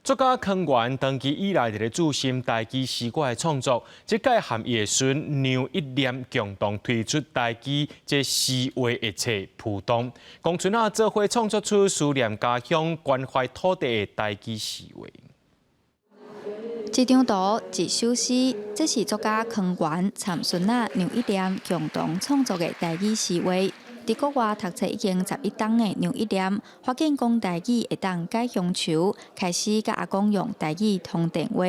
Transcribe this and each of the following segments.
作家康源長期以來佇咧注心台語詩歌的創作，這屆和伊的孫梁一念共同推出台語這詩畫的冊《浮動》，公孫仔做伙創作出思念家鄉、關懷土地的台語詩畫。一張圖，一首詩，這是作家康源參孫仔梁一念共同創作的台語詩畫。佇國外讀冊已經11冬的梁一念，發現講台語會當解鄉愁，開始佮阿公用台語通電話。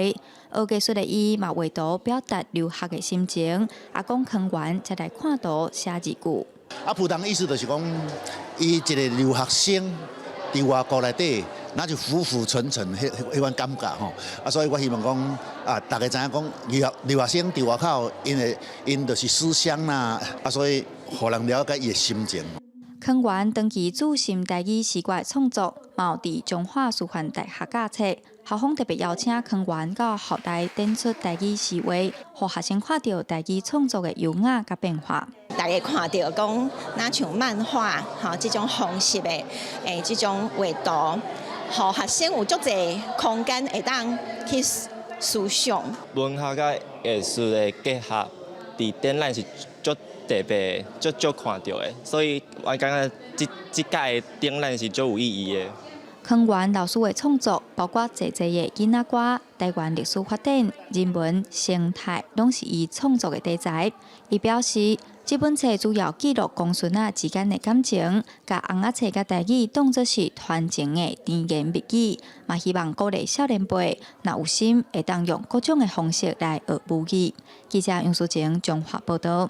學藝術的伊嘛畫圖表達留學的心情，阿公康源才來看圖寫字句。啊，浮動意思就是講，伊一個留學生佇外國內底，那就浮浮沉沉，彼款感覺吼。啊，所以我希望講啊，大家知影講留學生佇外口，𪜶的𪜶就是思鄉啦，啊，所以予人了解伊的心情。康源長期注心台語詩歌的創作，嘛有佇彰化師範大學教冊。校方特別邀請康源到校內展出台語詩畫，予學生看著台語創作的優雅佮變化。大家看著講，若像漫畫吼這種方式的這種畫圖，予學生有足濟空間會當去思想。文學佮藝術的結合，佇展覽是足特別、足少看著的，所以我感覺這這屆的展覽是足有意義的。康源老師的創作，包括濟濟的囡仔歌、台灣歷史發展、人文、生態，攏是伊創作的題材。伊表示，這本冊主要記錄公孫仔之間的感情，共尪仔冊佮台語當作是傳情的甜言蜜語，嘛希望鼓勵少年輩，若有心會當用各種的方式來學母語。記者楊淑晴綜合報導。